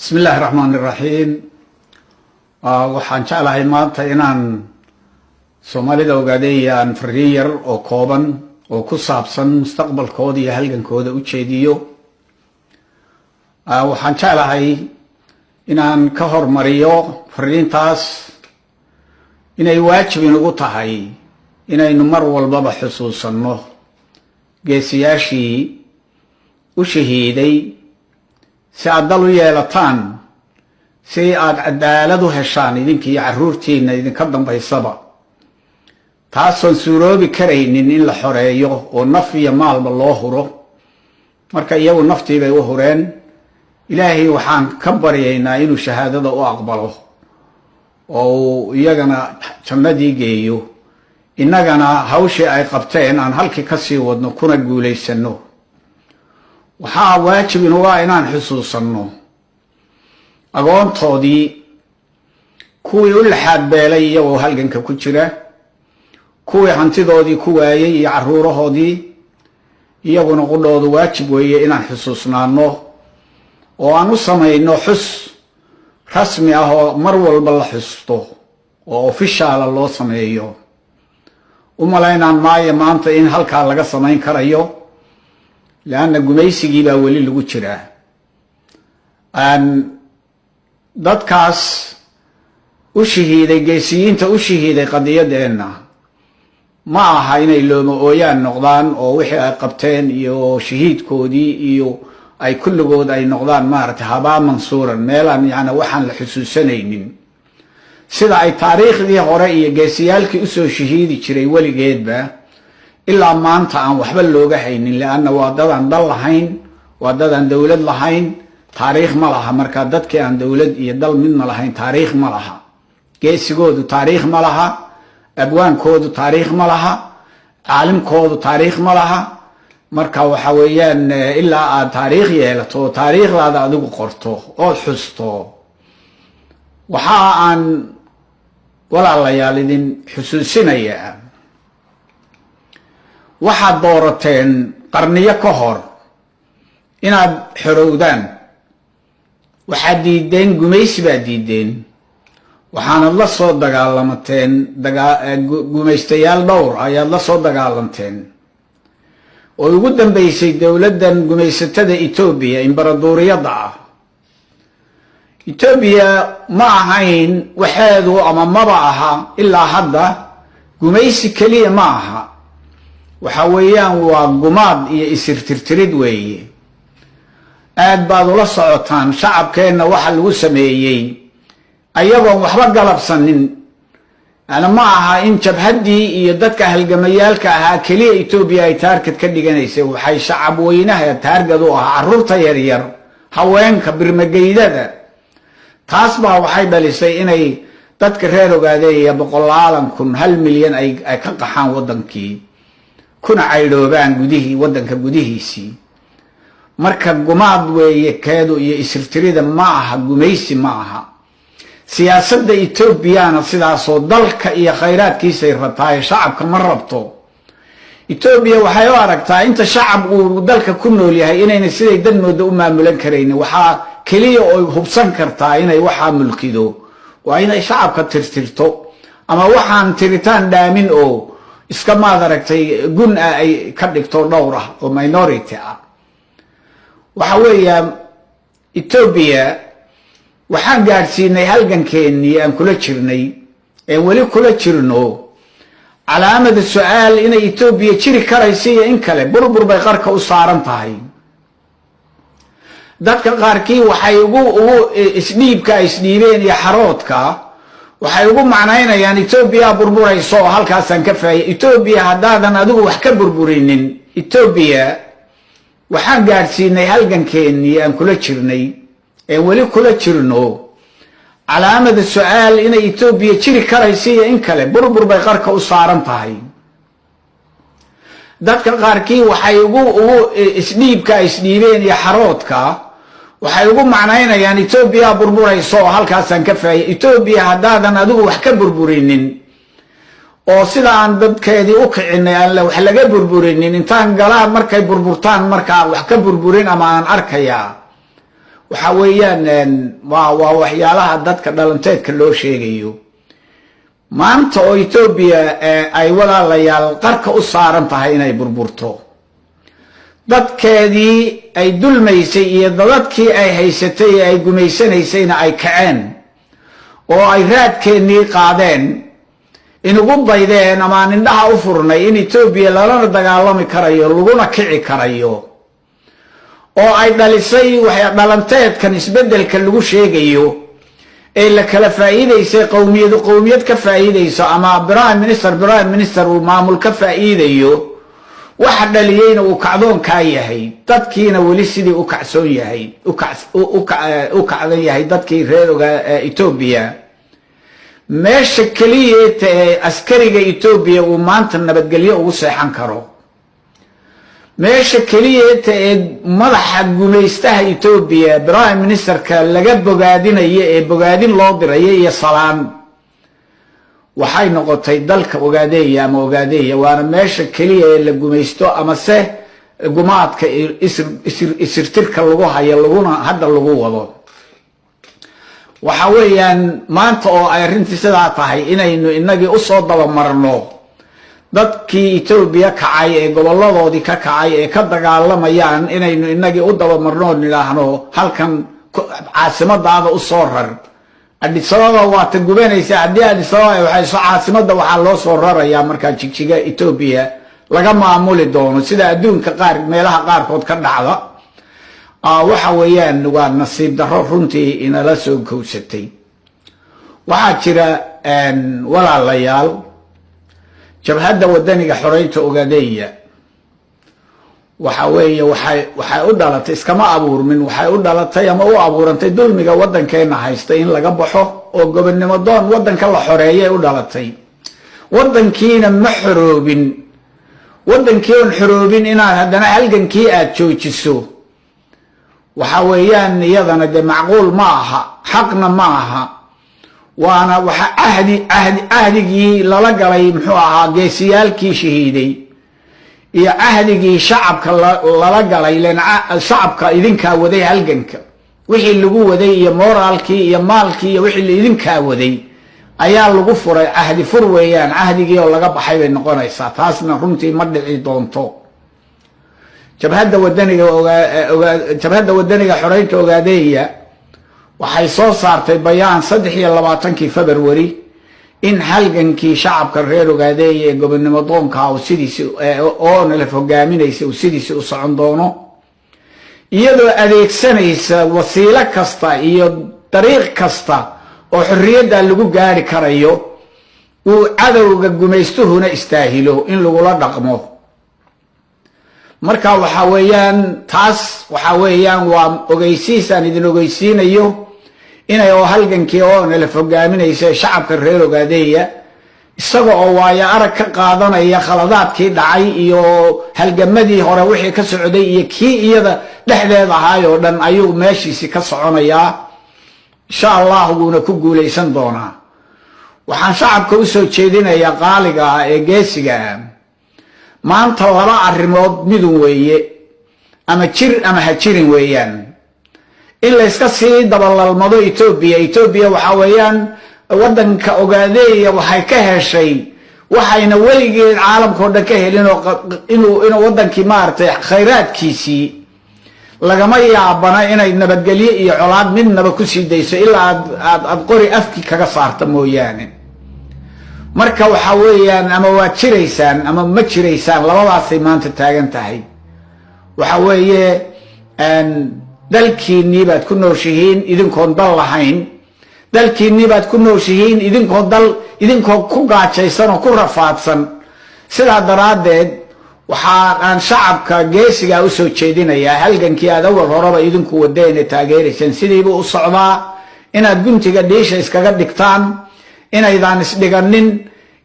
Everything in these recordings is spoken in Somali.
Bismi illaahi raxmaan iraxiim. Waxaan jeclahay maanta inaan Soomaalida Ogaadeeya aan fariin yar oo kooban oo ku saabsan mustaqbalkooda iyo halgankooda u jeediyo. Waxaan jeclahay inaan ka hormariyo fariintaas inay waajib inugu tahay inaynu mar walbaba xusuusanno geesiyaashii u shahiiday si aad dal u yeelataan, si aad cadaalad u heshaan idinkiiyo carruurtiinna idinka dambaysaba, taasoon suuroobi karaynin in la xoreeyo oo naf iyo maalba loo huro. Marka iyagu naftii bay u hureen. Ilaahay waxaan ka baryaynaa inuu shahaadada u aqbalo oo uu iyagana jannadii geeyo, innagana hawshii ay qabteen aan halkii ka sii wadno kuna guulaysanno. Waxaa waajib inuga inaan xusuusanno agoontoodii, kuwii u laxaad beelay iyagoo halganka ku jira, kuwii hantidoodii ku waayey iyo carruurahoodii. Iyaguna qudhoodu waajib weeye inaan xusuusnaano oo aan u samayno xus rasmi ah oo mar walba la xusto oo official ah loo sameeyo. U malaynaan maayo maanta in halkaa laga samayn karayo, leanna gumaysigii baa weli lagu jiraa. Dadkaas u shahiiday, geesiyiinta u shahiiday qadiyadeenna, ma aha inay looma ooyaan noqdaan oo wixii ay qabteen iyo shahiidkoodii iyo ay kulligood ay noqdaan, maaragtay, habaa mansuuran, meelaan yani waxaan la xusuusanaynin, sida ay taariikhdii hore iyo geesiyaalkii usoo shahiidi jiray weligeedba ilaa maanta aan waxba looga haynin, leanna waa dadaan dal lahayn, waa dadaan dowlad lahayn, taariikh ma laha. Marka dadkii aan dowlad iyo dal midna lahayn taariikh ma laha. Geesigoodu taariikh ma laha, abwaankoodu taariikh ma laha, caalimkoodu taariikh ma laha. Marka waxa weeyaan, ilaa aad taariikh yeelato oo taariikhdaada adigu qorto ood xusto. Waxa aan, walaalayaal, idin xusuusinayaa waxaad doorateen qarniyo ka hor inaad xorowdaan. Waxaad diideen gumaysi baad diideen, waxaanad la soo dagaalamateen gumaystayaal dhowr ayaad la soo dagaalanteen, oo ugu dambeysay dowladdan gumaysatada Etoobiya, imbaraduuriyadda ah. Etoobiya ma ahayn waxeedu ama maba aha ilaa hadda gumaysi keliya ma aha. Waxa weeyaan waa gumaad iyo isirtirtirid weeye. Aad baad ula socotaan shacabkeenna waxa lagu sameeyey ayagoon waxba galabsanin. Yani ma aha in jabhaddii iyo dadka halgamayaalka ahaa keliya Etoobiya ay target ka dhiganaysay. Waxay shacab weynaha target u ahaa carruurta yaryar, haweenka, birmageydada. Taas baa waxay dhalisay inay dadka reer Ogaadeeya boqolaalan kun, 1 milyan ay ka qaxaan waddankii kuna caydhoobaan gudihii waddanka gudihiisii. Marka gumaad weeye keedu iyo isirtirida, ma aha gumaysi, ma aha. Siyaasadda Etoobiyana sidaasoo dalka iyo khayraadkiisay rabtaaye, shacabka ma rabto. Etoobiya waxay u aragtaa inta shacab uu dalka ku nool yahay inayna siday dad mooda u maamulan karaynin. Waxaa keliya oy hubsan kartaa inay waxaa mulkido waa inay shacabka tirtirto, ama waxaan tiritaan dhaamin oo iska, maad aragtay, gun ah ay ka dhigto dhowr ah oo minority ah. Waxa weeya, Etoobiya waxaan gaadhsiinay halgankeenii aan kula jirnay een weli kula jirno calaamada su-aal inay Etoobiya jiri karaysa iyo in kale. Burbur bay qarka u saaran tahay. Dadka qaarkii waxay ugu isdhiibka ay isdhiibeen iyo xaroodka waxay ugu macnaynayaan Etoobiya burburayso oo halkaasaan ka faayay. Etoobiya haddaadan adigu wax ka burburinin, Etoobiya waxaan gaadhsiinay halgankeenii aan kula jirnay een weli kula jirno calaamada su-aal inay Etoobiya jiri karaysa iyo in kale. Burbur bay qarka u saaran tahay. Dadka qaarkii waxay ugu isdhiibka ay isdhiibeen iyo xaroodka waxay ugu macnaynayaan Etoobiya burburayso oo halkaasaan ka faayay. Etoobiya haddaadan adigu wax ka burburinin oo sida aan dadkeedii u kicinay aan wax laga burburinin, intaan galaan markay burburtaan markaa wax ka burburin ama aan arkayaa. Waxa weeyaan waa waxyaalaha dadka dhalanteedka loo sheegayo. Maanta oo Etoobiya ay, walaalayaal, qarka u saaran tahay inay burburto, dadkeedii ay dulmaysay iyo dadadkii ay haysatay ee ay gumaysanaysayna ay kaceen oo ay raadkeennii qaadeen, inugu daydeen ama aan indhaha u furnay in Etoobiya lalana dagaalami karayo, laguna kici karayo, oo ay dhalisay dhalanteedkan isbeddelka lagu sheegayo ee la kala faa'iidaysay, qowmiyadu qowmiyad ka faa'iidayso ama prime minister uu maamul ka faa'iidayo, waxa dhaliyeyna uu kacdoonkaa yahay, dadkiina weli sidii u kacsoon yahay, u kacdan yahay dadkii reer Etoobiya. Meesha keliyeeta ee askariga Etoobiya uu maanta nabadgelyo ugu seexan karo, meesha keliyeeta ee madaxa gumaystaha Etoobiya, prime ministerka, laga bogaadinayo ee bogaadin loo dirayo iyo salaan, waxay noqotay dalka Ogaadeeya ama Ogaadeeya. Waana meesha keliya ee la gumaysto amase gumaadka isirtirka lagu hayo, laguna hadda lagu wado. Waxa weeyaan, maanta oo ay arrintii sidaa tahay, inaynu inagii usoo dabamarno dadkii Etoobiya kacay ee goboladoodii ka kacay ee ka dagaalamayaan, inaynu inagii u dabamarno oo nidhaahno halkan caasimadaada usoo rar. Addis Ababa waata gubanaysa. Haddii Addis Ababa waxayso, caasimadda waxaa loo soo rarayaa markaa Jigjiga, Etoobiya laga maamuli doono, sida adduunka qaar meelaha qaarkood ka dhacda. Waxa weeyaan waa nasiib darro runtii inala soo kowsatay. Waxaa jira, walaalayaal, Jabhadda Wadaniga Xoreynta Ogadeeya waxa weeye waxay u dhalatay, iskama abuurmin, waxay u dhalatay ama u abuurantay dulmiga waddankeena haysta in laga baxo oo gobonnimo doon waddanka la xoreeyay u dhalatay. Waddankiina ma xoroobin. Waddankii oon xoroobin inaad haddana halgankii aad joojiso, waxa weeyaan iyadana dee macquul ma aha, xaqna ma aha. Waana waxa ahdi ahdigii lala galay, muxuu ahaa, geesiyaalkii shahiiday iyo cahdigii shacabka lala galay. Len shacabka idinkaa waday halganka, wixii lagu waday iyo moraalkii iyo maalkii iyo wixii la idinkaa waday ayaa lagu furay. Cahdi fur weeyaan, cahdigii oo laga baxay bay noqonaysaa. Taasna runtii ma dhici doonto. Jabhadda Wadaniga Xoreynta Ogaadeeya waxay soo saartay bayaan 23-kii February in halgankii shacabka reer Ogaadeeya ee gobonnimo doonka uu sidiisi ONLF hogaaminaysa uu sidiisi u socon doono, iyadoo adeegsanaysa wasiilo kasta iyo dariiq kasta oo xorriyadda lagu gaari karayo, uu cadowga gumaystuhuna istaahilo in lagula dhaqmo. Marka waxa weeyaan, taas waxa weeyaan waa ogeysiis aan idin ogeysiinayo inay oo halgankii ONLF hogaaminaysa shacabka reer Ogaadeeya, isaga oo waayo arag ka qaadanaya khaladaadkii dhacay iyo halgamadii hore wixii ka socday iyo kii iyada dhexdeed ahaay oo dhan, ayuu meeshiisi ka soconayaa, insha Allah, wuuna ku guulaysan doonaa. Waxaan shacabka usoo jeedinayaa qaaliga ah ee geesiga ah, maanta laba arrimood midun weeye: ama jir ama ha jirin weeyaan. In layska sii dabalalmado Etoobiya, Etoobiya waxa weeyaan waddanka Ogaadeeya waxay ka heshay waxayna weligeed caalamka oo dhan ka helin, oo inuu waddankii, maaragtay, khayraadkiisii lagama yaabana inay nabadgelyo iyo colaad midnaba kusii dayso ilaa aad qori afki kaga saarta mooyaane. Marka waxa weeyaan, ama waad jiraysaan ama ma jiraysaan, labadaasay maanta taagan tahay. Waxa weeye, dalkiinnii baad ku nooshihiin idinkoon dal lahayn, dalkiinnii baad ku nooshihiin idinkoo dal idinkoo ku gaajaysan oo ku rafaadsan. Sidaa daraaddeed waxaa aan shacabka geesigaa usoo jeedinayaa, halgankii aad awal horeba idinku wadeene taageerayseen sidiibuu u socdaa, inaad guntiga dhiisha iskaga dhigtaan, inaydaan isdhiganin.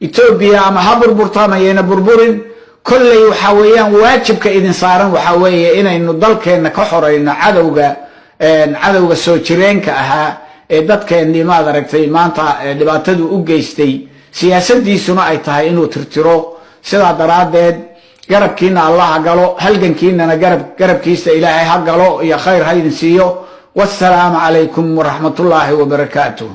Etoobiya ama ha burburto ama yayna burburin, kolley waxaa weeyaan waajibka idin saaran waxaa weeye inaynu dalkeenna ka xorayno cadowga soo jireenka ahaa ee dadkeennii, maad aragtay, maanta dhibaatadu u geystay, siyaasadiisuna ay tahay inuu tirtiro. Sidaa daraaddeed garabkiina Allah ha galo, halgankiinana garabkiisa Ilaahay ha galo iyo khayr ha idin siiyo. Wasalaamu calaykum waraxmatullaahi wabarakaatuh.